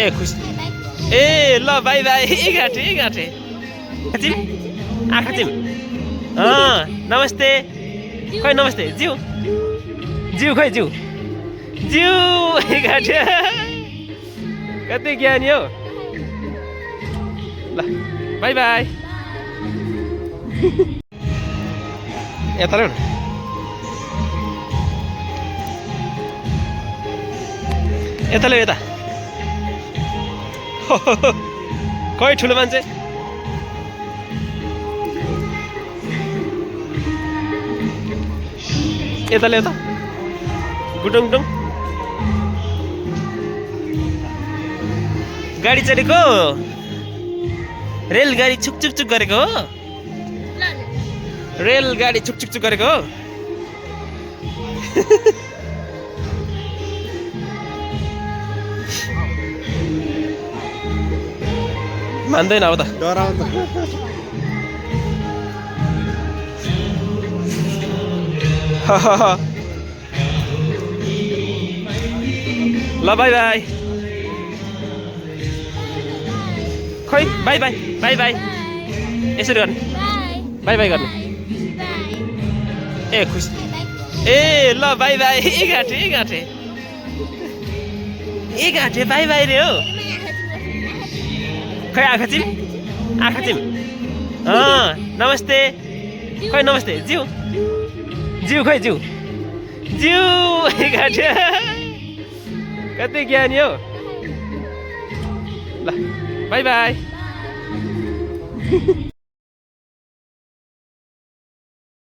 ए खुसी ए ल by by घाटे खचिम आँखा चिम नमस्ते खै नमस्ते ज्यू खै ज्यू घाटे कति ज्ञानी हो ल बाई बाई यता ल यता ल यता खै ठुलो मान्छे यता ल यता गुटुङ गुटुङ गाडी चढेको रेलगाडी छुक गरेको हो रेलगाडी छुक गरेको हो मान्दैन अब त डराउँछ ल बाई बाई खै बाई यसरी गर्ने बाई गर्ने ए खुसी ए ल बाई घाटे बाई रे हो खै आँखा चिम नमस्ते खै नमस्ते ज्यू खै ज्यू घाटे कति ज्ञानी हो ल बाई